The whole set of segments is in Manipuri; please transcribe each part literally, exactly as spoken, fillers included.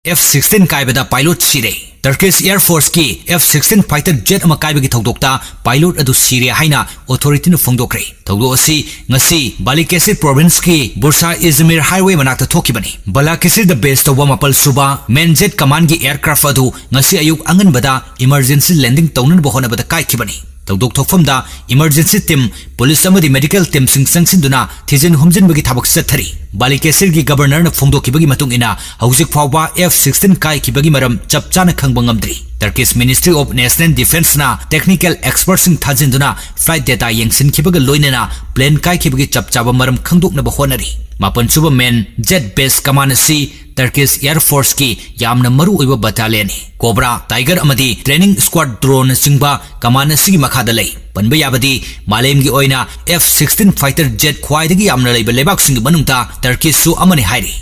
ꯑꯦꯐ ꯁꯤꯛꯁꯇꯤꯟ ꯀꯥꯏꯕꯗ ꯄꯥꯏꯂꯣꯠ ꯁꯤꯔꯦ꯫ ꯇꯔꯀꯤꯁ ꯑꯦꯌꯔ ꯐꯣꯔꯁꯀꯤ ꯑꯦꯐ ꯁꯤꯛꯁꯇꯤꯟ ꯐꯥꯏꯇꯔ ꯖꯦꯠ ꯑꯃ ꯀꯥꯏꯕꯒꯤ ꯊꯧꯗꯣꯛꯇ ꯄꯥꯏꯂꯣꯠ ꯑꯗꯨ ꯁꯤꯔꯦ ꯍꯥꯏꯅ ꯑꯣꯊꯣꯔꯤꯇꯤꯅ ꯐꯣꯡꯗꯣꯛꯈ꯭ꯔꯦ꯫ ꯊꯧꯗꯣꯛ ꯑꯁꯤ ꯉꯁꯤ ꯕꯥꯂꯤꯀꯦꯁꯤꯔ ꯄ꯭ꯔꯣꯚꯤꯟꯁꯀꯤ ꯕꯨꯔꯁꯥ ꯏꯖꯃꯤꯔ ꯍꯥꯏꯋꯦ ꯃꯅꯥꯛꯇ ꯊꯣꯛꯈꯤꯕꯅꯤ꯫ ꯕꯥꯂꯥꯀꯦꯁꯤꯔꯗ ꯕꯦꯁ ꯇꯧꯕ ꯃꯥꯄꯜ ꯁꯨꯕ ꯃꯦꯟ ꯖꯦꯠ ꯀꯃꯥꯟꯒꯤ ꯑꯦꯌꯔꯀ꯭ꯔꯥꯐ ꯑꯗꯨ ꯉꯁꯤ ꯑꯌꯨꯛ ꯑꯉꯟꯕꯗ ꯏꯃꯔꯖꯦꯟꯁꯤ ꯂꯦꯟꯗꯤꯡ ꯇꯧꯅꯅꯕ ꯍꯣꯠꯅꯕꯗ ꯀꯥꯏꯈꯤꯕꯅꯤ꯫ ꯊꯧꯗꯣꯛ ꯊꯣꯛꯐꯝꯗ ꯏꯃꯔꯖꯦꯟꯁꯤ ꯇꯤꯝ, ꯄꯨꯂꯤꯁ ꯑꯃꯗꯤ ꯃꯦꯗꯤꯀꯦꯜ ꯇꯤꯝꯁꯤꯡ ꯆꯪꯁꯤꯟꯗꯨꯅ ꯊꯤꯖꯤꯟ ꯍꯨꯝꯖꯤꯟꯕꯒꯤ ꯊꯕꯛ ꯆꯠꯊꯔꯤ꯫ ꯕꯥꯂꯤꯀꯦꯁꯤꯔꯒꯤ ꯒꯕꯔꯅꯔꯅ ꯐꯣꯡꯗꯣꯛꯈꯤꯕꯒꯤ ꯃꯇꯨꯡ ꯏꯟꯅ, ꯍꯧꯖꯤꯛ ꯐꯥꯎꯕ ꯑꯦꯐ ꯁꯤꯛꯁꯇꯤꯟ ꯀꯥꯏꯈꯤꯕꯒꯤ ꯃꯔꯝ ꯆꯞ ꯆꯥꯅ ꯈꯪꯕ ꯉꯝꯗ꯭ꯔꯤ꯫ ꯇꯔꯀꯤꯁ ꯃꯤꯅꯤꯁꯇ꯭ꯔꯤ ꯑꯣꯐ ꯅꯦꯁꯅꯦꯜ ꯗꯤꯐꯦꯟꯁꯅ ꯇꯦꯛꯅꯤꯀꯦꯜ ꯑꯦꯛꯁꯄꯔꯠꯁꯤꯡ ꯊꯥꯖꯤꯟꯗꯨꯅ ꯐ꯭ꯂꯥꯏꯠ ꯗꯦꯇꯥ ꯌꯦꯡꯁꯤꯟꯈꯤꯕꯒ ꯂꯣꯏꯅꯅ ꯄ꯭ꯂꯦꯟ ꯀꯥꯏꯈꯤꯕꯒꯤ ꯆꯞ ꯆꯥꯕ ꯃꯔꯝ ꯈꯪꯗꯣꯛꯅꯕ ꯍꯣꯠꯅꯔꯤ꯫ ꯃꯥꯄꯟꯁꯨꯕ ꯃꯦꯟ ꯖꯦꯠ ꯕꯦꯁ ꯀꯃꯥꯟ ꯑꯁꯤ ꯇꯔꯀꯤꯁ ꯑꯦꯌꯔ ꯐꯣꯔꯁꯀꯤ ꯌꯥꯝꯅ ꯃꯔꯨꯑꯣꯏꯕ ꯕꯠꯇꯥꯂꯤꯌꯟꯅꯤ꯫ ꯀꯣꯕ꯭ꯔꯥ, ꯇꯥꯏꯒꯔ ꯑꯃꯗꯤ ꯇ꯭ꯔꯦꯅꯤꯡ ꯁ꯭ꯀ꯭ꯋꯥꯗ ꯗ꯭ꯔꯣꯟꯅꯆꯤꯡꯕ ꯀꯃꯥꯟ ꯑꯁꯤꯒꯤ ꯃꯈꯥꯗ ꯂꯩ꯫ ꯄꯟꯕ ꯌꯥꯕꯗꯤ, ꯃꯥꯂꯦꯝꯒꯤ ꯑꯣꯏꯅ ꯑꯦꯐ ꯁꯤꯛꯁꯇꯤꯟ ꯐꯥꯏꯇꯔ ꯖꯦꯠ ꯈ꯭ꯋꯥꯏꯗꯒꯤ ꯌꯥꯝꯅ ꯂꯩꯕ ꯂꯩꯕꯥꯛꯁꯤꯡꯒꯤ ꯃꯅꯨꯡꯗ ꯇꯔꯀꯤꯁꯁꯨ ꯑꯃꯅꯤ ꯍꯥꯏꯔꯤ꯫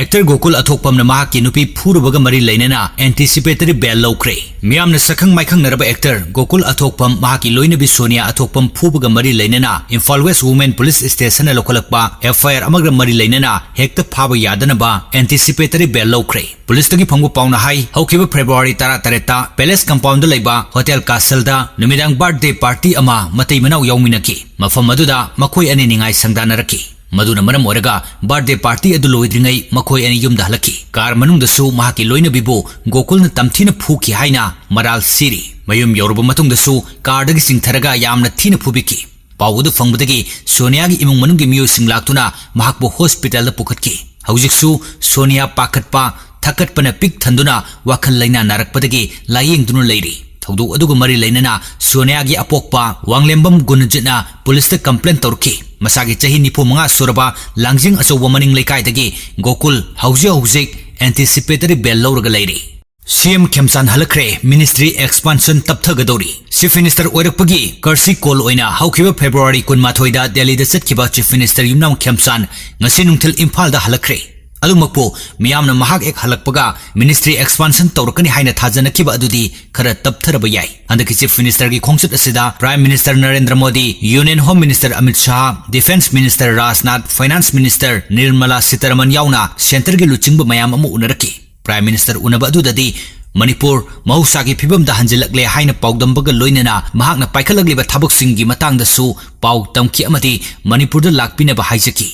ꯑꯦꯛꯇꯔ ꯒꯣꯀꯨꯜ ꯑꯊꯣꯛꯄꯝꯅ ꯃꯍꯥꯛꯀꯤ ꯅꯨꯄꯤ ꯐꯨꯔꯨꯕꯒ ꯃꯔꯤ ꯂꯩꯅꯅ ꯑꯦꯟꯇꯤꯁꯤꯄꯦꯇꯔꯤ ꯕꯦꯜ ꯂꯧꯈ꯭ꯔꯦ꯫ ꯃꯤꯌꯥꯝꯅ ꯁꯛꯈꯪ ꯃꯥꯏꯈꯪꯅꯔꯕ ꯑꯦꯛꯇꯔ ꯒꯣꯀꯨꯜ ꯑꯊꯣꯛꯄꯝ ꯃꯍꯥꯛꯀꯤ ꯂꯣꯏꯅꯕꯤ ꯁꯣꯅꯤꯌꯥ ꯑꯊꯣꯛꯄꯝ ꯐꯨꯕꯒ ꯃꯔꯤ ꯂꯩꯅꯅ ꯏꯝꯐꯥꯜ ꯋꯦꯁ ꯋꯨꯃꯦꯟ ꯄꯨꯂꯤꯁ ꯁ꯭ꯇꯦꯁꯟꯅ ꯂꯧꯈꯠꯂꯛꯄ ꯑꯦꯐ ꯑꯥꯏ ꯑꯥꯔ ꯑꯃꯒ ꯃꯔꯤ ꯂꯩꯅꯅ ꯍꯦꯛꯇ ꯐꯥꯕ ꯌꯥꯗꯅꯕ ꯑꯦꯟꯇꯤꯁꯤꯄꯦꯇꯔꯤ ꯕꯦꯜ ꯂꯧꯈ꯭ꯔꯦ꯫ ꯄꯨꯂꯤꯁꯇꯒꯤ ꯐꯪꯕ ꯄꯥꯎꯅ ꯍꯥꯏ, ꯍꯧꯈꯤꯕ ꯐꯦꯕ꯭ꯔꯨꯋꯥꯔꯤ ꯇꯔꯥꯇꯔꯦꯠꯇ ꯄꯦꯂꯦꯁ ꯀꯝꯄꯥꯎꯟꯗ ꯂꯩꯕ ꯍꯣꯇꯦꯜ ꯀꯥꯁꯜꯗ ꯅꯨꯃꯤꯗꯥꯡ ꯕꯥꯔꯊꯗꯦ ꯄꯥꯔꯇꯤ ꯑꯃ ꯃꯇꯩ ꯃꯅꯥꯎ ꯌꯥꯎꯃꯤꯟꯅꯈꯤ꯫ ꯃꯐꯝ ꯑꯗꯨꯗ ꯃꯈꯣꯏ ꯑꯅꯤ ꯅꯤꯡꯉꯥꯏ ꯁꯪꯗꯥꯅꯔꯛꯈꯤ꯫ ꯃꯗꯨꯅ ꯃꯔꯝ ꯑꯣꯏꯔꯒ ꯕꯥꯔꯊꯗꯦ ꯄꯥꯔꯇꯤ ꯑꯗꯨ ꯂꯣꯏꯗ꯭ꯔꯤꯉꯩ ꯃꯈꯣꯏ ꯑꯅꯤ ꯌꯨꯝꯗ ꯍꯜꯂꯛꯈꯤ꯫ ꯀꯥꯔ ꯃꯅꯨꯡꯗꯁꯨ ꯃꯍꯥꯛꯀꯤ ꯂꯣꯏꯅꯕꯤꯕꯨ ꯒꯣꯀꯨꯜꯅ ꯇꯝꯊꯤꯅ ꯐꯨꯈꯤ ꯍꯥꯏꯅ ꯃꯔꯥꯜ ꯁꯤꯔꯤ꯫ ꯃꯌꯨꯝ ꯌꯧꯔꯕ ꯃꯇꯨꯡꯗꯁꯨ ꯀꯥꯔꯗꯒꯤ ꯆꯤꯡꯊꯔꯒ ꯌꯥꯝꯅ ꯊꯤꯅ ꯐꯨꯕꯤꯈꯤ꯫ ꯄꯥꯎ ꯑꯗꯨ ꯐꯪꯕꯗꯒꯤ ꯁꯣꯅꯤꯌꯥꯒꯤ ꯏꯃꯨꯡ ꯃꯅꯨꯡꯒꯤ ꯃꯤꯑꯣꯏꯁꯤꯡ ꯂꯥꯛꯇꯨꯅ ꯃꯍꯥꯛꯄꯨ ꯍꯣꯁꯄꯤꯇꯥꯜꯗ ꯄꯨꯈꯠꯈꯤ꯫ ꯍꯧꯖꯤꯛꯁꯨ ꯁꯣꯅꯤꯌꯥ ꯄꯥꯈꯠꯄ, ꯊꯛꯀꯠꯄꯅ ꯄꯤꯛ ꯊꯟꯗꯨꯅ ꯋꯥꯈꯜ ꯂꯩꯅꯥ ꯅꯥꯔꯛꯄꯗꯒꯤ ꯂꯥꯌꯦꯡꯗꯨꯅ ꯂꯩꯔꯤ꯫ ꯊꯧꯗꯣꯛ ꯑꯗꯨꯒ ꯃꯔꯤ ꯂꯩꯅꯅ ꯁꯣꯅꯤꯌꯥꯒꯤ ꯑꯄꯣꯛꯄ ꯋꯥꯡꯂꯦꯝꯕꯝ ꯒꯨꯅꯖꯤꯠꯅ ꯄꯨꯂꯤꯁꯇ ꯀꯝꯄ꯭ꯂꯦꯟ ꯇꯧꯔꯛꯈꯤ꯫ ꯃꯁꯥꯒꯤ ꯆꯍꯤ ꯅꯤꯐꯨ ꯃꯉꯥ ꯁꯨꯔꯕ ꯂꯥꯡꯖꯤꯡ ꯑꯆꯧꯕ ꯃꯅꯤꯡ ꯂꯩꯀꯥꯏꯗꯒꯤ ꯒꯣꯀꯨꯜ ꯍꯧꯖꯤꯛ ꯍꯧꯖꯤꯛ ꯑꯦꯟꯇꯤꯁꯤꯄꯦꯇꯔꯤ ꯕꯦꯜ ꯂꯧꯔꯒ ꯂꯩꯔꯤ꯫ ꯁꯤ ꯑꯦꯝ ꯈꯦꯝꯆꯥꯟ ꯍꯜꯂꯛꯈ꯭ꯔꯦ, ꯃꯤꯅꯤꯁꯇ꯭ꯔꯤ ꯑꯦꯛꯁꯄꯥꯟꯁꯟ ꯇꯞꯊꯒꯗꯧꯔꯤ꯫ ꯆꯤꯐ ꯃꯤꯅꯤꯁꯇꯔ ꯑꯣꯏꯔꯛꯄꯒꯤ ꯀꯔꯁꯤ ꯀꯣꯜ ꯑꯣꯏꯅ ꯍꯧꯈꯤꯕ ꯐꯦꯕ꯭ꯔꯨꯋꯥꯔꯤ ꯀꯨꯟꯃꯥꯊꯣꯏꯗ ꯗꯦꯜꯂꯤꯗ ꯆꯠꯈꯤꯕ ꯆꯤꯐ ꯃꯤꯅꯤꯁꯇꯔ ꯌꯨꯝꯅꯥꯝ ꯈꯦꯝꯆꯥꯟ ꯉꯁꯤ ꯅꯨꯡꯊꯤꯜ ꯏꯝꯐꯥꯜꯗ ꯍꯜꯂꯛꯈ꯭ꯔꯦ꯫ ꯑꯗꯨꯃꯛꯄꯨ, ꯃꯤꯌꯥꯝꯅ ꯃꯍꯥꯛ ꯍꯦꯛ ꯍꯜꯂꯛꯄꯒ ꯃꯤꯅꯤꯁꯇ꯭ꯔꯤ ꯑꯦꯛꯁꯄꯥꯟꯁꯟ ꯇꯧꯔꯛꯀꯅꯤ ꯍꯥꯏꯅ ꯊꯥꯖꯅꯈꯤꯕ ꯑꯗꯨꯗꯤ ꯈꯔ ꯇꯞꯊꯔꯕ ꯌꯥꯏ꯫ ꯍꯟꯗꯛꯀꯤ ꯆꯤꯐ ꯃꯤꯅꯤꯁꯇꯔꯒꯤ ꯈꯣꯡꯆꯠ ꯑꯁꯤꯗ prime minister Narendra Modi, union home minister Amit Shah, defence minister Rajnath, finance minister Nirmala Sitharaman ꯌꯥꯎꯅ ꯁꯦꯟꯇꯔꯒꯤ ꯂꯨꯆꯤꯡꯕ ꯃꯌꯥꯝ ꯑꯃ ꯎꯅꯔꯛꯈꯤ꯫ Prime Minister ꯎꯅꯕ ꯑꯗꯨꯗꯗꯤ ꯃꯅꯤꯄꯨꯔ ꯃꯍꯧꯁꯥꯒꯤ ꯐꯤꯕꯝꯗ ꯍꯟꯖꯤꯜꯂꯛꯂꯦ ꯍꯥꯏꯅ ꯄꯥꯎꯗꯝꯕꯒ ꯂꯣꯏꯅꯅ ꯃꯍꯥꯛꯅ ꯄꯥꯏꯈꯠꯂꯛꯂꯤꯕ ꯊꯕꯛꯁꯤꯡꯒꯤ ꯃꯇꯥꯡꯗꯁꯨ ꯄꯥꯎ ꯇꯝꯈꯤ ꯑꯃꯗꯤ ꯃꯅꯤꯄꯨꯔꯗ ꯂꯥꯛꯄꯤꯅꯕ ꯍꯥꯏꯖꯈꯤ꯫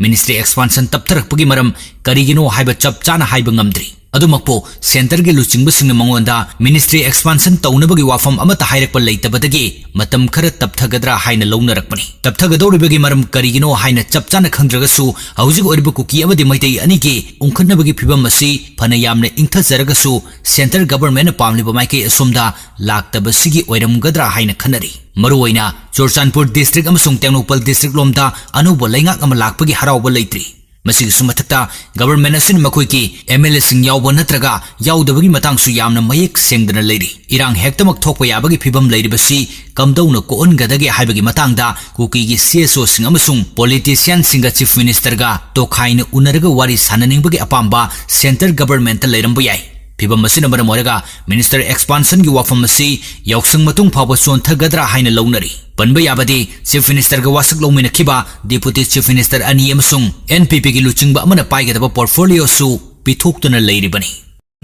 Ministry expansion ꯇꯞꯊꯔꯛꯄꯒꯤ ꯃꯔꯝ ꯀꯔꯤꯒꯤꯅꯣ ꯍꯥꯏꯕ ꯆꯞ ꯆꯥꯅ ꯍꯥꯏꯕ ꯉꯝꯗ꯭ꯔꯤ꯫ ꯑꯗꯨꯃꯛꯄꯨ centreꯒꯤ ꯂꯨꯆꯤꯡꯕꯁꯤꯡꯅ ꯃꯉꯣꯟꯗ ministry expansion ꯇꯧꯅꯕꯒꯤ ꯋꯥꯐꯝ ꯑꯃꯠꯇ ꯍꯥꯏꯔꯛꯄ ꯂꯩꯇꯕꯗꯒꯤ ꯃꯇꯝ ꯈꯔ ꯇꯞꯊꯒꯗ꯭ꯔꯥ ꯍꯥꯏꯅ ꯂꯧꯅꯔꯛꯄꯅꯤ꯫ ꯇꯞꯊꯒꯗꯧꯔꯤꯕꯒꯤ ꯃꯔꯝ ꯀꯔꯤꯒꯤꯅꯣ ꯍꯥꯏꯅ ꯆꯞ ꯆꯥꯅ ꯈꯪꯗ꯭ꯔꯒꯁꯨ, ꯍꯧꯖꯤꯛ ꯑꯣꯏꯔꯤꯕ ꯀꯨꯀꯤ ꯑꯃꯗꯤ ꯃꯩꯇꯩ ꯑꯅꯤꯒꯤ ꯎꯪꯈꯠꯅꯕꯒꯤ ꯐꯤꯕꯝ ꯑꯁꯤ ꯐꯅ ꯌꯥꯝꯅ ꯏꯪꯊꯖꯔꯒꯁꯨ, centre governmentꯅ ꯄꯥꯝꯂꯤꯕ ꯃꯥꯏꯀꯩ ꯑꯁꯣꯝꯗ ꯂꯥꯛꯇꯕꯁꯤꯒꯤ ꯑꯣꯏꯔꯝꯒꯗ꯭ꯔꯥ ꯍꯥꯏꯅ ꯈꯟꯅꯔꯤ꯫ ꯃꯔꯨꯑꯣꯏꯅ ꯆꯨꯔꯆꯥꯟꯄꯨꯔ district ꯑꯃꯁꯨꯡ ꯇꯦꯡꯅꯧꯄꯜ district ꯂꯣꯝꯗ ꯑꯅꯧꯕ ꯂꯩꯉꯥꯛ ꯑꯃ ꯂꯥꯛꯄꯒꯤ ꯍꯔꯥꯎꯕ ꯂꯩꯇ꯭ꯔꯤ꯫ ꯃꯁꯤꯒꯤꯁꯨ ꯃꯊꯛꯇ government ꯑꯁꯤꯅ ꯃꯈꯣꯏꯒꯤ MLAꯁꯤꯡ ꯌꯥꯎꯕ ꯅꯠꯇ꯭ꯔꯒ ꯌꯥꯎꯗꯕꯒꯤ ꯃꯇꯥꯡꯁꯨ ꯌꯥꯝꯅ ꯃꯌꯦꯛ ꯁꯦꯡꯗꯅ ꯂꯩꯔꯤ꯫ ꯏꯔꯥꯡ ꯍꯦꯛꯇꯃꯛ ꯊꯣꯛꯄ ꯌꯥꯕꯒꯤ ꯐꯤꯕꯝ ꯂꯩꯔꯤꯕꯁꯤ ꯀꯝꯗꯧꯅ ꯀꯣꯛꯍꯟꯒꯗꯒꯦ ꯍꯥꯏꯕꯒꯤ ꯃꯇꯥꯡꯗ ꯀꯨꯀꯤꯒꯤ CSOꯁꯤꯡ ꯑꯃꯁꯨꯡ politicianꯁꯤꯡꯒ Chief Ministerꯒ ꯇꯣꯈꯥꯏꯅ ꯎꯅꯔꯒ ꯋꯥꯔꯤ ꯁꯥꯟꯅꯅꯤꯡꯕꯒꯤ ꯑꯄꯥꯝꯕ centre governmentꯇ ꯂꯩꯔꯝꯕ ꯌꯥꯏ꯫ ꯐꯤꯕꯝ ꯑꯁꯤꯅ ꯃꯔꯝ ꯑꯣꯏꯔꯒ ministry expansionꯒꯤ ꯋꯥꯐꯝ ꯑꯁꯤ ꯌꯥꯎꯁꯪ ꯃꯇꯨꯡ ꯐꯥꯎꯕ ꯆꯣꯟꯊꯒꯗ꯭ꯔꯥ ꯍꯥꯏꯅ ꯂꯧꯅꯔꯤ꯫ ꯄꯟꯕ ꯌꯥꯕꯗꯤ, Chief Ministerꯒ ꯋꯥꯁꯛ ꯂꯧꯃꯤꯟꯅꯈꯤꯕ Deputy Chief Minister ꯑꯅꯤ ꯑꯃꯁꯨꯡ NPPꯒꯤ ꯂꯨꯆꯤꯡꯕ ꯑꯃꯅ ꯄꯥꯏꯒꯗꯕ portfolioꯁꯨ ꯄꯤꯊꯣꯛꯇꯨꯅ ꯂꯩꯔꯤꯕꯅꯤ꯫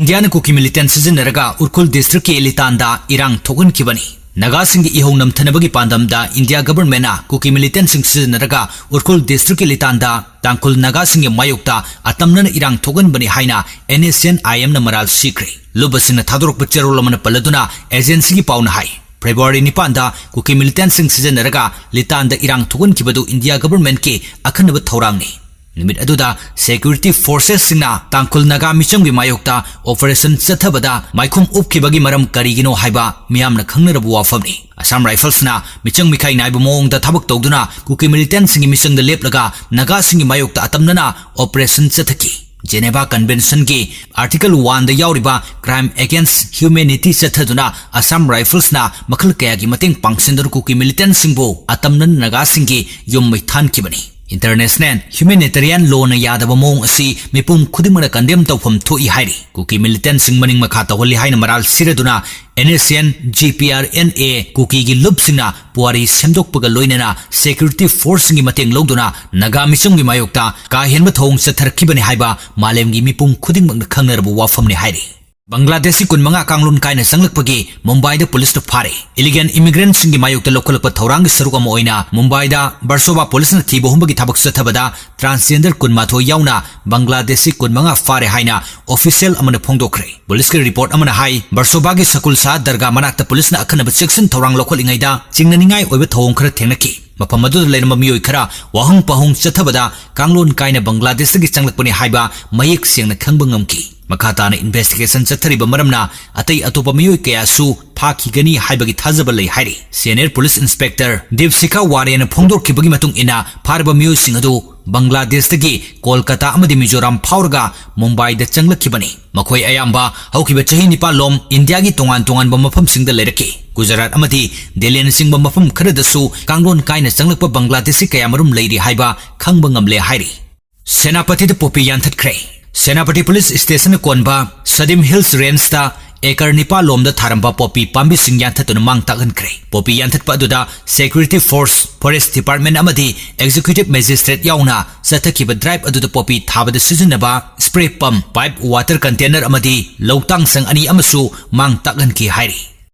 ꯏꯟꯗꯤꯌꯥꯅ ꯀꯨꯀꯤ militant ꯁꯤꯖꯤꯟꯅꯔꯒ ꯎꯔꯈꯨꯜ districtꯀꯤ ꯂꯤꯇꯥꯟꯗ ꯏꯔꯥꯡ ꯊꯣꯛꯍꯟꯈꯤꯕꯅꯤ꯫ ꯅꯥꯒꯥꯁꯤꯡꯒꯤ ꯏꯍꯧ ꯅꯝꯊꯅꯕꯒꯤ ꯄꯥꯟꯗꯝꯗ ꯏꯟꯗꯤꯌꯥ governmentꯅ ꯀꯨꯀꯤ militantꯁꯤꯡ ꯁꯤꯖꯤꯟꯅꯔꯒ ꯎꯔꯈꯨꯜ districtꯀꯤ ꯂꯤꯇꯥꯟꯗ ꯇꯥꯡꯈꯨꯜ ꯅꯥꯒꯥꯁꯤꯡꯒꯤ ꯃꯥꯌꯣꯛꯇ ꯑꯇꯝꯅꯅ ꯏꯔꯥꯡ ꯊꯣꯛꯍꯟꯕꯅꯤ ꯍꯥꯏꯅ NSCN-IMꯅ ꯃꯔꯥꯜ ꯁꯤꯈ꯭ꯔꯦ꯫ ꯂꯨꯞ ꯑꯁꯤꯅ ꯊꯥꯗꯣꯔꯛꯄ ꯆꯦꯔꯣꯜ ꯑꯃꯅ ꯄꯜꯂꯗꯨꯅ agencyꯒꯤ ꯄꯥꯎꯅ ꯍꯥꯏ, February ꯅꯤꯄꯥꯟꯗ ꯀꯨꯀꯤ militantꯁꯤꯡ ꯁꯤꯖꯤꯟꯅꯔꯒ ꯂꯤꯇꯥꯟꯗ ꯏꯔꯥꯡ ꯊꯣꯛꯍꯟꯈꯤꯕꯗꯨ ꯏꯟꯗꯤꯌꯥ governmentꯀꯤ ꯑꯈꯟꯅꯕ ꯊꯧꯔꯥꯡꯅꯤ꯫ ꯅꯨꯃꯤꯠ ꯑꯗꯨꯗ security forcesꯁꯤꯡꯅ ꯇꯥꯡꯈꯨꯜ ꯅꯥꯒꯥ ꯃꯤꯆꯝꯒꯤ ꯃꯥꯌꯣꯛꯇ operation ꯆꯠꯊꯕꯗ ꯃꯥꯏꯈꯨꯝ ꯎꯞꯈꯤꯕꯒꯤ ꯃꯔꯝ ꯀꯔꯤꯒꯤꯅꯣ ꯍꯥꯏꯕ ꯃꯤꯌꯥꯝꯅ ꯈꯪꯅꯔꯕ ꯋꯥꯐꯝꯅꯤ꯫ Assam Riflesꯅ ꯃꯤꯆꯪ ꯃꯤꯈꯥꯏ ꯅꯥꯏꯕ ꯃꯑꯣꯡꯗ ꯊꯕꯛ ꯇꯧꯗꯨꯅ ꯀꯨꯀꯤ militantꯁꯤꯡꯒꯤ ꯃꯤꯆꯪꯗ ꯂꯦꯞꯂꯒ ꯅꯥꯒꯥꯁꯤꯡꯒꯤ ꯃꯥꯌꯣꯛꯇ ꯑꯇꯝꯅꯅ operation ꯆꯠꯊꯈꯤ꯫ Geneva Conventionꯒꯤ Article oneꯗ ꯌꯥꯎꯔꯤꯕ crime against humanity ꯆꯠꯊꯗꯨꯅ Assam Riflesꯅ ꯃꯈꯜ ꯀꯌꯥꯒꯤ ꯃꯇꯦꯡ ꯄꯥꯡꯁꯤꯟꯗꯨꯅ ꯀꯨꯀꯤ militantꯁꯤꯡꯕꯨ ꯑꯇꯝꯅꯅ ꯅꯥꯒꯥꯁꯤꯡꯒꯤ ꯌꯨꯝ ꯃꯩ ꯊꯥꯟꯈꯤꯕꯅꯤ꯫ International humanitarian lawꯅ ꯌꯥꯗꯕ ꯃꯑꯣꯡ ꯑꯁꯤ ꯃꯤꯄꯨꯝ ꯈꯨꯗꯤꯡꯃꯛꯅ condemn ꯇꯧꯐꯝ ꯊꯣꯛꯏ ꯍꯥꯏꯔꯤ꯫ ꯀꯨꯀꯤ militantꯁꯤꯡ ꯃꯅꯤꯡ ꯃꯈꯥ ꯇꯧꯍꯜꯂꯤ ꯍꯥꯏꯅ ꯃꯔꯥꯜ ꯁꯤꯔꯗꯨꯅ N S N G P R N A ꯀꯨꯀꯤꯒꯤ ꯂꯨꯞꯁꯤꯡꯅ ꯄꯨꯋꯥꯔꯤ ꯁꯦꯝꯗꯣꯛꯄꯒ ꯂꯣꯏꯅꯅ security forceꯁꯤꯡꯒꯤ ꯃꯇꯦꯡ ꯂꯧꯗꯨꯅ ꯅꯥꯒꯥ ꯃꯤꯆꯝꯒꯤ ꯃꯥꯌꯣꯛꯇ ꯀꯥ ꯍꯦꯟꯕ ꯊꯧꯑꯣꯡ ꯆꯠꯊꯔꯛꯈꯤꯕꯅꯤ ꯍꯥꯏꯕ ꯃꯥꯂꯦꯝꯒꯤ ꯃꯤꯄꯨꯝ ꯈꯨꯗꯤꯡꯃꯛꯅ ꯈꯪꯅꯔꯕ ꯋꯥꯐꯝꯅꯤ ꯍꯥꯏꯔꯤ꯫ ꯕꯪꯒ꯭ꯂꯥꯗꯦꯁꯤ ꯀꯨꯟꯃꯉꯥ ꯀꯥꯡꯂꯣꯟ ꯀꯥꯏꯅ ꯆꯪꯂꯛꯄꯒꯤ ꯃꯨꯝꯕꯥꯏꯗ ꯄꯨꯂꯤꯁꯅ ꯐꯥꯔꯦ꯫ Illegal immigrantꯁꯤꯡꯒꯤ ꯃꯥꯌꯣꯛꯇ ꯂꯧꯈꯠꯂꯛꯄ ꯊꯧꯔꯥꯡꯒꯤ ꯁꯔꯨꯛ ꯑꯃ ꯑꯣꯏꯅ ꯃꯨꯝꯕꯥꯏꯗ ꯕꯔꯁꯣꯕꯥ ꯄꯨꯂꯤꯁꯅ ꯊꯤꯕ ꯍꯨꯝꯕꯒꯤ ꯊꯕꯛ ꯆꯠꯊꯕꯗ transgender ꯀꯨꯟꯃꯥꯊꯣꯏ ꯌꯥꯎꯅ ꯕꯪꯒ꯭ꯂꯥꯗꯦꯁꯤ ꯀꯨꯟꯃꯉꯥ ꯐꯥꯔꯦ ꯍꯥꯏꯅ official ꯑꯃꯅ ꯐꯣꯡꯗꯣꯛꯈ꯭ꯔꯦ꯫ ꯄꯨꯂꯤꯁꯀꯤ report ꯑꯃꯅ ꯍꯥꯏ, ꯕꯔꯁꯣꯕꯥꯒꯤ ꯁꯀꯨꯜ ꯁꯥꯍ ꯗꯔꯒꯥ ꯃꯅꯥꯛꯇ ꯄꯨꯂꯤꯁꯅ ꯑꯈꯟꯅꯕ ꯆꯦꯛꯁꯤꯟ ꯊꯧꯔꯥꯡ ꯂꯧꯈꯠꯂꯤꯉꯩꯗ ꯆꯤꯡꯅꯅꯤꯡꯉꯥꯏ ꯑꯣꯏꯕ ꯊꯧꯑꯣꯡ ꯈꯔ ꯊꯦꯡꯅꯈꯤ꯫ ꯃꯐꯝ ꯑꯗꯨꯗ ꯂꯩꯔꯝꯕ ꯃꯤꯑꯣꯏ ꯈꯔ ꯋꯥꯍꯪ ꯄꯥꯎꯍꯪ ꯆꯠꯊꯕꯗ ꯀꯥꯡꯂꯣꯟ ꯀꯥꯏꯅ ꯕꯪꯒ꯭ꯂꯥꯗꯦꯁꯇꯒꯤ ꯆꯪꯂꯛꯄꯅꯤ ꯍꯥꯏꯕ ꯃꯌꯦꯛ ꯁꯦꯡꯅ ꯈꯪꯕ ꯉꯝꯈꯤ꯫ ꯃꯈꯥ ꯇꯥꯅ investigation ꯆꯠꯊꯔꯤꯕ ꯃꯔꯝꯅ ꯑꯇꯩ ꯑꯇꯣꯞꯄ ꯃꯤꯑꯣꯏ ꯀꯌꯥꯁꯨ ꯐꯥꯈꯤꯒꯅꯤ ꯍꯥꯏꯕꯒꯤ ꯊꯥꯖꯕ ꯂꯩ ꯍꯥꯏꯔꯤ꯫ Senior Police Inspector ꯗꯤꯞꯁꯤꯀꯥ ꯋꯥꯔꯦꯅ ꯐꯣꯡꯗꯣꯛꯈꯤꯕꯒꯤ ꯃꯇꯨꯡ ꯏꯟꯅ ꯐꯥꯔꯕ ꯃꯤꯑꯣꯏꯁꯤꯡ ꯑꯗꯨ ꯕꯪꯒ꯭ꯂꯥꯗꯦꯁꯇꯒꯤ ꯀꯣꯜꯀꯇꯥ ꯑꯃꯗꯤ ꯃꯤꯖꯣꯔꯥꯝ ꯐꯥꯎꯔꯒ ꯃꯨꯝꯕꯥꯏꯗ ꯆꯪꯂꯛꯈꯤꯕꯅꯤ꯫ ꯃꯈꯣꯏ ꯑꯌꯥꯝꯕ ꯍꯧꯈꯤꯕ ꯆꯍꯤ ꯅꯤꯄꯥꯟ ꯂꯣꯝ ꯏꯟꯗꯤꯌꯥꯒꯤ ꯇꯣꯉꯥꯟ ꯇꯣꯉꯥꯟꯕ ꯃꯐꯝꯁꯤꯡꯗ ꯂꯩꯔꯛꯈꯤ꯫ ꯒꯨꯖꯔꯥꯠ ꯑꯃꯗꯤ ꯗꯦꯜꯂꯤꯅꯆꯤꯡꯕ ꯃꯐꯝ ꯈꯔꯗꯁꯨ ꯀꯥꯡꯂꯣꯟ ꯀꯥꯏꯅ ꯆꯪꯂꯛꯄ ꯕꯪꯒ꯭ꯂꯥꯗꯦꯁꯤ ꯀꯌꯥꯃꯔꯨꯝ ꯂꯩꯔꯤ ꯍꯥꯏꯕ ꯈꯪꯕ ꯉꯝꯂꯦ ꯍꯥꯏꯔꯤ꯫ ꯁꯦꯅꯥꯄꯇꯤꯗ ꯄꯣꯄꯤ ꯌꯥꯟꯊꯠꯈ꯭ꯔꯦ꯫ ꯁꯦꯅꯥꯄꯇꯤ ꯄꯨꯂꯤꯁ ꯁ꯭ꯇꯦꯁꯟꯅ ꯀꯣꯟꯕ ꯁꯗꯤꯝ ꯍꯤꯜꯁ ꯔꯦꯟꯖꯇ ꯑꯦꯀꯔ ꯅꯤꯄꯥꯜ ꯂꯣꯝꯗ ꯊꯥꯔꯝꯕ ꯄꯣꯄꯤ ꯄꯥꯝꯕꯤꯁꯤꯡ ꯌꯥꯟꯊꯠꯇꯨꯅ ꯃꯥꯡ ꯇꯥꯛꯍꯟꯈ꯭ꯔꯦ꯫ ꯄꯣꯄꯤ ꯌꯥꯟꯊꯠꯄ ꯑꯗꯨꯗ security force, forest department ꯑꯃꯗꯤ executive magistrate ꯌꯥꯎꯅ ꯆꯠꯊꯈꯤꯕ drive ꯑꯗꯨꯗ ꯄꯣꯄꯤ ꯊꯥꯕꯗ ꯁꯤꯖꯤꯟꯅꯕ spray pump, pipe, water container ꯑꯃꯗꯤ ꯂꯧꯇꯥꯡ ꯁꯪ ꯑꯅꯤ ꯑꯃꯁꯨ ꯃꯥꯡ ꯇꯥꯛꯍꯟꯈꯤ ꯍꯥꯏꯔꯤ꯫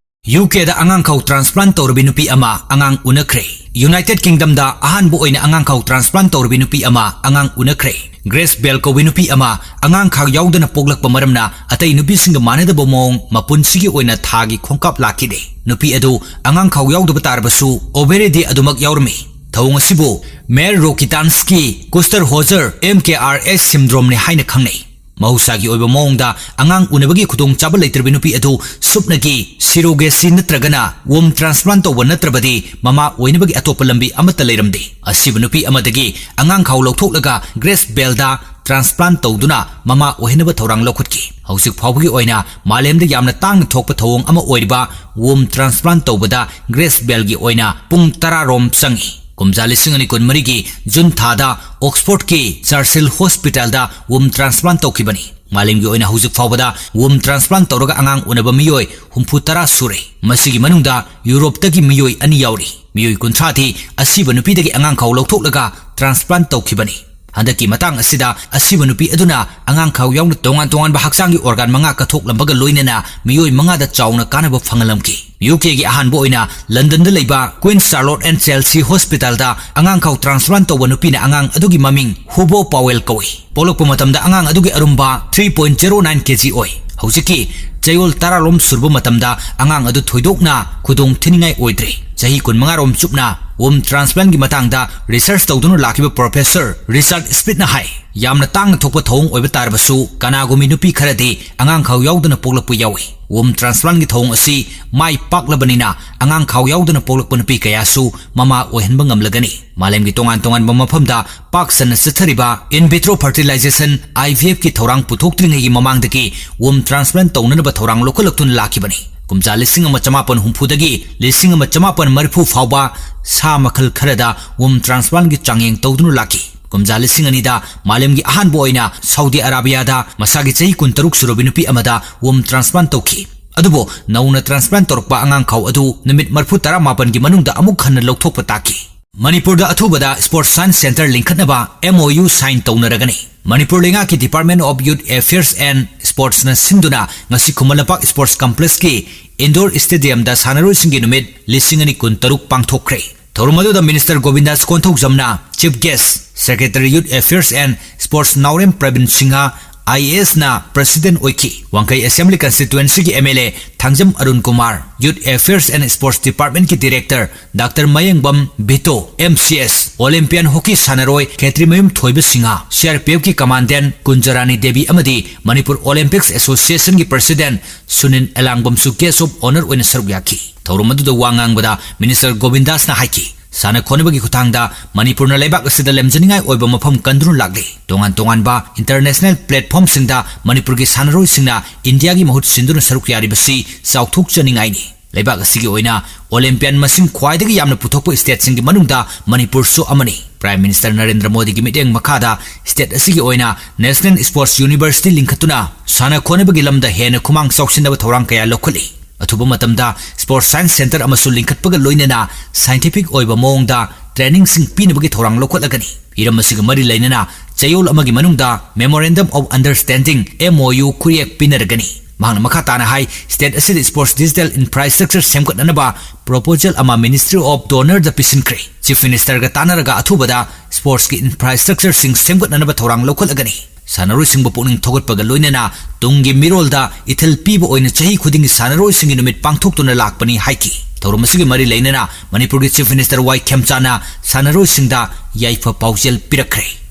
ꯌꯨ ꯀꯦꯗ ꯑꯉꯥꯡꯈꯥꯎ transplant ꯇꯧꯔꯕꯤ ꯅꯨꯄꯤ ꯑꯃ ꯑꯉꯥꯡ ꯎꯅꯈ꯭ꯔꯦ꯫ ꯌꯨꯅꯥꯏꯇꯦꯗ ꯀꯤꯡꯗꯝꯗ ꯑꯍꯥꯟꯕ ꯑꯣꯏꯅ ꯑꯉꯥꯡꯈꯥꯎ transplant ꯇꯧꯔꯕꯤ ꯅꯨꯄꯤ ꯑꯃ ꯑꯉꯥꯡ ꯎꯅꯈ꯭ꯔꯦ꯫ ꯒ꯭ꯔꯦꯁ ꯕꯦꯜ ꯀꯧꯕꯤ ꯅꯨꯄꯤ ꯑꯃ ꯑꯉꯥꯡꯈꯥꯎ ꯌꯥꯎꯗꯅ ꯄꯣꯛꯂꯛꯄ ꯃꯔꯝꯅ ꯑꯇꯩ ꯅꯨꯄꯤꯁꯤꯡꯒ ꯃꯥꯟꯅꯗꯕ ꯃꯑꯣꯡ ꯃꯄꯨꯟꯁꯤꯒꯤ ꯑꯣꯏꯅ ꯊꯥꯒꯤ ꯈꯣꯡꯀꯥꯞ ꯂꯥꯛꯈꯤꯗꯦ꯫ ꯅꯨꯄꯤ ꯑꯗꯨ ꯑꯉꯥꯡꯈꯥꯎ ꯌꯥꯎꯗꯕ ꯇꯥꯔꯕꯁꯨ ovary ꯗꯤ ꯑꯗꯨꯃꯛ ꯌꯥꯎꯔꯝꯃꯤ꯫ ꯊꯧꯑꯣꯡ ꯑꯁꯤꯕꯨ Mera ꯔꯣꯀꯤꯇꯥꯟꯁꯀꯤ ꯀꯨꯁꯇꯔ ꯍꯣꯖꯔ, M K R S syndrome ꯅꯤ ꯍꯥꯏꯅ ꯈꯪꯅꯩ꯫ ꯃꯍꯧꯁꯥꯒꯤ ꯑꯣꯏꯕ ꯃꯑꯣꯡꯗ ꯑꯉꯥꯡ ꯎꯅꯕꯒꯤ ꯈꯨꯗꯣꯡꯆꯥꯕ ꯂꯩꯇ꯭ꯔꯕꯤ ꯅꯨꯄꯤ ꯑꯗꯨ ꯁꯨꯞꯅꯒꯤ surrogacy ꯅꯠꯇ꯭ꯔꯒꯅ womb transplant ꯇꯧꯕ ꯅꯠꯇ꯭ꯔꯕꯗꯤ ꯃꯃꯥ ꯑꯣꯏꯅꯕꯒꯤ ꯑꯇꯣꯞꯄ ꯂꯝꯕꯤ ꯑꯃꯠꯇ ꯂꯩꯔꯝꯗꯦ꯫ ꯑꯁꯤꯕ ꯅꯨꯄꯤ ꯑꯃꯗꯒꯤ ꯑꯉꯥꯡꯈꯥꯎ ꯂꯧꯊꯣꯛꯂꯒ ꯒ꯭ꯔꯦꯁ ꯕꯦꯜꯗ transplant ꯇꯧꯗꯨꯅ ꯃꯃꯥ ꯑꯣꯏꯍꯟꯅꯕ ꯊꯧꯔꯥꯡ ꯂꯧꯈꯠꯈꯤ꯫ ꯍꯧꯖꯤꯛ ꯐꯥꯎꯕꯒꯤ ꯑꯣꯏꯅ ꯃꯥꯂꯦꯝꯗ ꯌꯥꯝꯅ ꯇꯥꯡꯅ ꯊꯣꯛꯄ ꯊꯧꯑꯣꯡ ꯑꯃ ꯑꯣꯏꯔꯤꯕ womb transplant ꯇꯧꯕꯗ ꯒ꯭ꯔꯦꯁ ꯕꯦꯜꯒꯤ ꯑꯣꯏꯅ ꯄꯨꯡ ꯇꯔꯥ ꯔꯣꯝ ꯆꯪꯏ꯫ ꯀꯨꯝꯖꯥ ꯂꯤꯁꯤꯡ ꯑꯅꯤ ꯀꯨꯟꯃꯔꯤꯒꯤ ꯖꯨꯟ ꯊꯥꯗ ꯑꯣꯛꯁꯐꯣꯔꯗꯀꯤ ꯆꯔꯆꯤꯜ ꯍꯣꯁꯄꯤꯇꯥꯜꯗ womb transplant ꯇꯧꯈꯤꯕꯅꯤ꯫ ꯃꯥꯂꯦꯝꯒꯤ ꯑꯣꯏꯅ ꯍꯧꯖꯤꯛ ꯐꯥꯎꯕꯗ womb transplant ꯇꯧꯔꯒ ꯑꯉꯥꯡ ꯎꯅꯕ ꯃꯤꯑꯣꯏ ꯍꯨꯝꯐꯨ ꯇꯔꯥ ꯁꯨꯔꯦ꯫ ꯃꯁꯤꯒꯤ ꯃꯅꯨꯡꯗ ꯌꯨꯔꯣꯞꯇꯒꯤ ꯃꯤꯑꯣꯏ ꯑꯅꯤ ꯌꯥꯎꯔꯤ꯫ ꯃꯤꯑꯣꯏ ꯀꯨꯟꯊ꯭ꯔꯥꯗꯤ ꯑꯁꯤꯕ ꯅꯨꯄꯤꯗꯒꯤ ꯑꯉꯥꯡꯈꯥꯎ ꯂꯧꯊꯣꯛꯂꯒ transplant ꯇꯧꯈꯤꯕꯅꯤ꯫ ꯍꯟꯗꯛꯀꯤ ꯃꯇꯥꯡ ꯑꯁꯤꯗ ꯑꯁꯤꯕ ꯅꯨꯄꯤ ꯑꯗꯨꯅ ꯑꯉꯥꯡꯈꯥꯎ ꯌꯥꯎꯅ ꯇꯣꯉꯥꯟ ꯇꯣꯉꯥꯟꯕ ꯍꯛꯆꯥꯡꯒꯤ organ ꯃꯉꯥ ꯀꯠꯊꯣꯛꯂꯝꯕꯒ ꯂꯣꯏꯅꯅ ꯃꯤꯑꯣꯏ ꯃꯉꯥꯗ ꯆꯥꯎꯅ ꯀꯥꯟꯅꯕ ꯐꯪꯍꯜꯂꯝꯈꯤ꯫ ꯌꯨ ꯀꯦꯒꯤ ꯑꯍꯥꯟꯕ ꯑꯣꯏꯅ ꯂꯟꯗꯟꯗ ꯂꯩꯕ Queen Charlotte and Chelsea ꯍꯣꯁꯄꯤꯇꯥꯜꯗ ꯑꯉꯥꯡꯈꯥꯎ transplant ꯇꯧꯕ ꯅꯨꯄꯤꯅ ꯑꯉꯥꯡ ꯑꯗꯨꯒꯤ ꯃꯃꯤꯡ ꯍꯨꯕꯣ ꯄꯥꯋꯦꯜ ꯀꯧꯏ꯫ ꯄꯣꯛꯂꯛꯄ ꯃꯇꯝꯗ ꯑꯉꯥꯡ ꯑꯗꯨꯒꯤ ꯑꯔꯨꯝꯕ three point zero nine K G ꯑꯣꯏ꯫ ꯍꯧꯖꯤꯛꯀꯤ ꯆꯌꯣꯜ ꯇꯔꯥꯔꯣꯝ ꯁꯨꯔꯕ ꯃꯇꯝꯗ ꯑꯉꯥꯡ ꯑꯗꯨ ꯊꯣꯏꯗꯣꯛꯅ ꯈꯨꯗꯣꯡ ꯊꯤꯅꯤꯡꯉꯥꯏ ꯑꯣꯏꯗ꯭ꯔꯦ꯫ ꯆꯍꯤ ꯀꯨꯟꯃꯉꯥꯔꯣꯝ ꯆꯨꯞꯅ womb transplant ꯒꯤ ꯃꯇꯥꯡꯗ research ꯇꯧꯗꯨꯅ ꯂꯥꯛꯈꯤꯕ Professor Richard Speed ꯅ ꯍꯥꯏ, ꯌꯥꯝꯅ ꯇꯥꯡꯅ ꯊꯣꯛꯄ ꯊꯧꯑꯣꯡ ꯑꯣꯏꯕ ꯇꯥꯔꯕꯁꯨ, ꯀꯅꯥꯒꯨꯝꯕꯤ ꯅꯨꯄꯤ ꯈꯔꯗꯤ ꯑꯉꯥꯡꯈꯥꯎ ꯌꯥꯎꯗꯅ ꯄꯣꯛꯂꯛꯄ ꯌꯥꯎꯏ꯫ Womb transplant ꯒꯤ ꯊꯧꯑꯣꯡ ꯑꯁꯤ ꯃꯥꯏ ꯄꯥꯛꯂꯕꯅꯤꯅ ꯑꯉꯥꯡꯈꯥꯎ ꯌꯥꯎꯗꯅ ꯄꯣꯛꯂꯛꯄ ꯅꯨꯄꯤ ꯀꯌꯥꯁꯨ ꯃꯃꯥ ꯑꯣꯏꯍꯟꯕ ꯉꯝꯂꯒꯅꯤ꯫ ꯃꯥꯂꯦꯝꯒꯤ ꯇꯣꯉꯥꯟ ꯇꯣꯉꯥꯟꯕ ꯃꯐꯝꯗ ꯄꯥꯛ ꯁꯟꯅ ꯆꯠꯊꯔꯤꯕ in vitro fertilization, I V F ꯀꯤ ꯊꯧꯔꯥꯡ ꯄꯨꯊꯣꯛꯇ꯭ꯔꯤꯉꯩꯒꯤ ꯃꯃꯥꯡꯗꯒꯤ womb transplant ꯇꯧꯅꯅꯕ ꯊꯧꯔꯥꯡ ꯂꯧꯈꯠꯂꯛꯇꯨꯅ ꯂꯥꯛꯈꯤꯕꯅꯤ꯫ ꯀꯨꯝꯖꯥ ꯂꯤꯁꯤꯡ ꯑꯃ ꯆꯃꯥꯄꯟ ꯍꯨꯝꯐꯨꯗꯒꯤ ꯂꯤꯁꯤꯡ ꯑꯃ ꯆꯃꯥꯄꯟ ꯃꯔꯤꯐꯨ ꯐꯥꯎꯕ ꯁꯥ ꯃꯈꯜ ꯈꯔꯗ womb transplant ꯒꯤ ꯆꯥꯡꯌꯦꯡ ꯇꯧꯗꯨꯅ ꯂꯥꯛꯈꯤ꯫ ꯀꯨꯝꯖꯥ ꯂꯤꯁꯤꯡ ꯑꯅꯤꯗ ꯃꯥꯂꯦꯝꯒꯤ ꯑꯍꯥꯟꯕ ꯑꯣꯏꯅ ꯁꯥꯎꯗꯤ ꯑꯔꯥꯕꯤꯌꯥꯗ ꯃꯁꯥꯒꯤ ꯆꯍꯤ ꯀꯨꯟꯇꯔꯨꯛ ꯁꯨꯔꯕꯤ ꯅꯨꯄꯤ ꯑꯃꯗ womb transplant ꯇꯧꯈꯤ꯫ ꯑꯗꯨꯕꯨ ꯅꯧꯅ transplant ꯇꯧꯔꯛꯄ ꯑꯉꯥꯡꯈꯥꯎ ꯑꯗꯨ ꯅꯨꯃꯤꯠ ꯃꯔꯤꯐꯨ ꯇꯔꯥꯃꯥꯄꯟꯒꯤ ꯃꯅꯨꯡꯗ ꯑꯃꯨꯛ ꯍꯟꯅ ꯂꯧꯊꯣꯛꯄ ꯇꯥꯈꯤ꯫ ꯃꯅꯤꯄꯨꯔꯗ ꯑꯊꯨꯕꯗ Sports Science Centre ꯂꯤꯡꯈꯠꯅꯕ M O U sign ꯇꯧꯅꯔꯒꯅꯤ꯫ Manipur ꯂꯩꯉꯥꯛꯀꯤ Department of Youth Affairs and Sports ꯅ ꯁꯤꯟꯗꯨꯅ ꯉꯁꯤ ꯈꯨꯃꯟ ꯂꯝꯄꯥꯛ Sports Complex ꯀꯤ indoor stadium ꯗ ꯁꯥꯟꯅꯔꯣꯏꯁꯤꯡꯒꯤ ꯅꯨꯃꯤꯠ ꯂꯤꯁꯤꯡ ꯑꯅꯤ ꯀꯨꯟꯇꯔꯨꯛ ꯄꯥꯡꯊꯣꯛꯈ꯭ꯔꯦ꯫ ꯊꯧꯔꯝ ꯑꯗꯨꯗ Minister ꯒꯣꯕꯤꯟꯗꯥꯁ ꯀꯣꯟꯊꯧꯖꯝꯅ chief guest, Secretary Youth Affairs and Sports Naorem Praveen Singh, I A S ꯅ president ꯑꯣꯏꯈꯤ꯫ ꯋꯥꯡꯈꯩ Assembly Constituency ꯒꯤ M L A Thangjam Arun Kumar, Youth Affairs and Sports Department ꯀꯤ Director Doctor ꯃꯌꯦꯡꯕꯝ ꯚꯤꯇꯣ, M C S, Olympian hockey ꯁꯥꯟꯅꯔꯣꯏ ꯈꯦꯇ꯭ꯔꯤꯃꯌꯨꯝ ꯊꯣꯏꯕ Singh, C R P F ꯀꯤ Commandant ꯀꯨꯟꯖꯔꯥꯅꯤ ꯗꯦꯕꯤ ꯑꯃꯗꯤ Manipur Olympics Association ꯒꯤ President Sunil ꯑꯦꯂꯥꯡꯕꯝꯁꯨ guest of honour ꯑꯣꯏꯅ ꯁꯔꯨꯛ ꯌꯥꯈꯤ꯫ ꯊꯧꯔꯝ ꯑꯗꯨꯗ ꯋꯥ ꯉꯥꯡꯕꯗ Minister ꯒꯣꯕꯤꯟꯗꯥꯁꯅ ꯍꯥꯏꯈꯤ, ꯁꯥꯟꯅ ꯈꯣꯠꯅꯕꯒꯤ ꯈꯨꯠꯊꯥꯡꯗ ꯃꯅꯤꯄꯨꯔꯅ ꯂꯩꯕꯥꯛ ꯑꯁꯤꯗ ꯂꯦꯝꯖꯅꯤꯡꯉꯥꯏ ꯑꯣꯏꯕ ꯃꯐꯝ ꯀꯟꯗꯨꯅ ꯂꯥꯛꯂꯤ꯫ ꯇꯣꯉꯥꯟ ꯇꯣꯉꯥꯟꯕ international platform ꯁꯤꯡꯗ ꯃꯅꯤꯄꯨꯔꯒꯤ ꯁꯥꯟꯅꯔꯣꯏꯁꯤꯡꯅ ꯏꯟꯗꯤꯌꯥꯒꯤ ꯃꯍꯨꯠ ꯁꯤꯟꯗꯨꯅ ꯁꯔꯨꯛ ꯌꯥꯔꯤꯕꯁꯤ ꯆꯥꯎꯊꯣꯛꯆꯅꯤꯡꯉꯥꯏꯅꯤ꯫ ꯂꯩꯕꯥꯛ ꯑꯁꯤꯒꯤ ꯑꯣꯏꯅ ꯑꯣꯂꯦꯝꯄꯤꯌꯥꯟ ꯃꯁꯤꯡ ꯈ꯭ꯋꯥꯏꯗꯒꯤ ꯌꯥꯝꯅ ꯄꯨꯊꯣꯛꯄ ꯁ꯭ꯇꯦꯠꯁꯤꯡꯒꯤ ꯃꯅꯨꯡꯗ ꯃꯅꯤꯄꯨꯔꯁꯨ ꯑꯃꯅꯤ꯫ ꯄ꯭ꯔꯥꯏꯝ ꯃꯤꯅꯤꯁꯇꯔ ꯅꯔꯦꯟꯗ꯭ꯔ ꯃꯣꯗꯤꯒꯤ ꯃꯤꯠꯌꯦꯡ ꯃꯈꯥꯗ ꯁ꯭ꯇꯦꯠ ꯑꯁꯤꯒꯤ ꯑꯣꯏꯅ ꯅꯦꯁꯅꯦꯜ ꯁ꯭ꯄꯣꯔꯠꯁ ꯌꯨꯅꯤꯚꯔꯁꯤꯇꯤ ꯂꯤꯡꯈꯠꯇꯨꯅ ꯁꯥꯟꯅ ꯈꯣꯠꯅꯕꯒꯤ ꯂꯝꯗ ꯍꯦꯟꯅ ꯈꯨꯃꯥꯡ ꯆꯥꯎꯁꯤꯟꯅꯕ ꯊꯧꯔꯥꯡ ꯀꯌꯥ ꯂꯧꯈꯠꯂꯤ꯫ ꯑꯊꯨꯕ ꯃꯇꯝꯗ ꯁ꯭ꯄꯣꯔꯠꯁ ꯁꯥꯏꯟꯁ ꯁꯦꯟꯇꯔ ꯑꯃꯁꯨ ꯂꯤꯡꯈꯠꯄꯒ ꯂꯣꯏꯅꯅ ꯁꯥꯏꯟꯇꯤꯐꯤꯛ ꯑꯣꯏꯕ ꯃꯑꯣꯡꯗ ꯇ꯭ꯔꯦꯅꯤꯡꯁꯤꯡ ꯄꯤꯅꯕꯒꯤ ꯊꯧꯔꯥꯡ ꯂꯧꯈꯠꯂꯒꯅꯤ꯫ ꯍꯤꯔꯝ ꯑꯁꯤꯒ ꯃꯔꯤ ꯂꯩꯅꯅ ꯆꯌꯣꯜ ꯑꯃꯒꯤ ꯃꯅꯨꯡꯗ Memorandum of Understanding, M O U, ꯈꯨꯠꯌꯦꯛ ꯄꯤꯅꯔꯒꯅꯤ꯫ ꯃꯍꯥꯛꯅ ꯃꯈꯥ ꯇꯥꯅ ꯍꯥꯏ, ꯁ꯭ꯇꯦꯠ ꯑꯁꯤꯗ ꯁ꯭ꯄꯣꯔꯠꯁ ꯗꯤꯖꯤꯇꯦꯜ ꯏꯟꯐ꯭ꯔꯥꯁ꯭ꯇ꯭ꯔꯛꯆꯔ ꯁꯦꯝꯒꯠꯅꯅꯕ ꯄ꯭ꯔꯣꯄꯣꯖꯦꯜ ꯑꯃ ꯃꯤꯅꯤꯁꯇ꯭ꯔꯤ ꯑꯣꯐ ꯗꯣꯅꯔꯗ ꯄꯤꯁꯤꯟꯈ꯭ꯔꯦ꯫ ꯆꯤꯐ ꯃꯤꯅꯤꯁꯇꯔꯒ ꯇꯥꯟꯅꯔꯒ ꯑꯊꯨꯕꯗ ꯁ꯭ꯄꯣꯔꯠꯁꯀꯤ ꯏꯟꯐ꯭ꯔꯥꯁ꯭ꯇ꯭ꯔꯛꯆꯔꯁꯤꯡ ꯁꯦꯝꯒꯠꯅꯅꯕ ꯊꯧꯔꯥꯡ ꯂꯧꯈꯠꯂꯒꯅꯤ꯫ ꯁꯥꯟꯅꯔꯣꯏꯁꯤꯡꯕꯨ ꯄꯨꯛꯅꯤꯡ ꯊꯧꯒꯠꯄꯒ ꯂꯣꯏꯅꯅ ꯇꯨꯡꯒꯤ ꯃꯤꯔꯣꯜꯗ ꯏꯊꯤꯜ ꯄꯤꯕ ꯑꯣꯏꯅ ꯆꯍꯤ ꯈꯨꯗꯤꯡꯒꯤ ꯁꯥꯟꯅꯔꯣꯏꯁꯤꯡꯒꯤ ꯅꯨꯃꯤꯠ ꯄꯥꯡꯊꯣꯛꯇꯨꯅ ꯂꯥꯛꯄꯅꯤ ꯍꯥꯏꯈꯤ꯫ ꯊꯧꯔꯝ ꯑꯁꯤꯒꯤ ꯃꯔꯤ ꯂꯩꯅꯅ ꯃꯅꯤꯄꯨꯔꯒꯤ ꯆꯤꯐ ꯃꯤꯅꯤꯁꯇꯔ ꯋꯥꯏ ꯈꯦꯝꯆꯥꯅ ꯁꯥꯟꯅꯔꯣꯏꯁꯤꯡꯗ ꯌꯥꯏꯐ ꯄꯥꯎꯖꯦꯜ ꯄꯤꯔꯛꯈ꯭ꯔꯦ꯫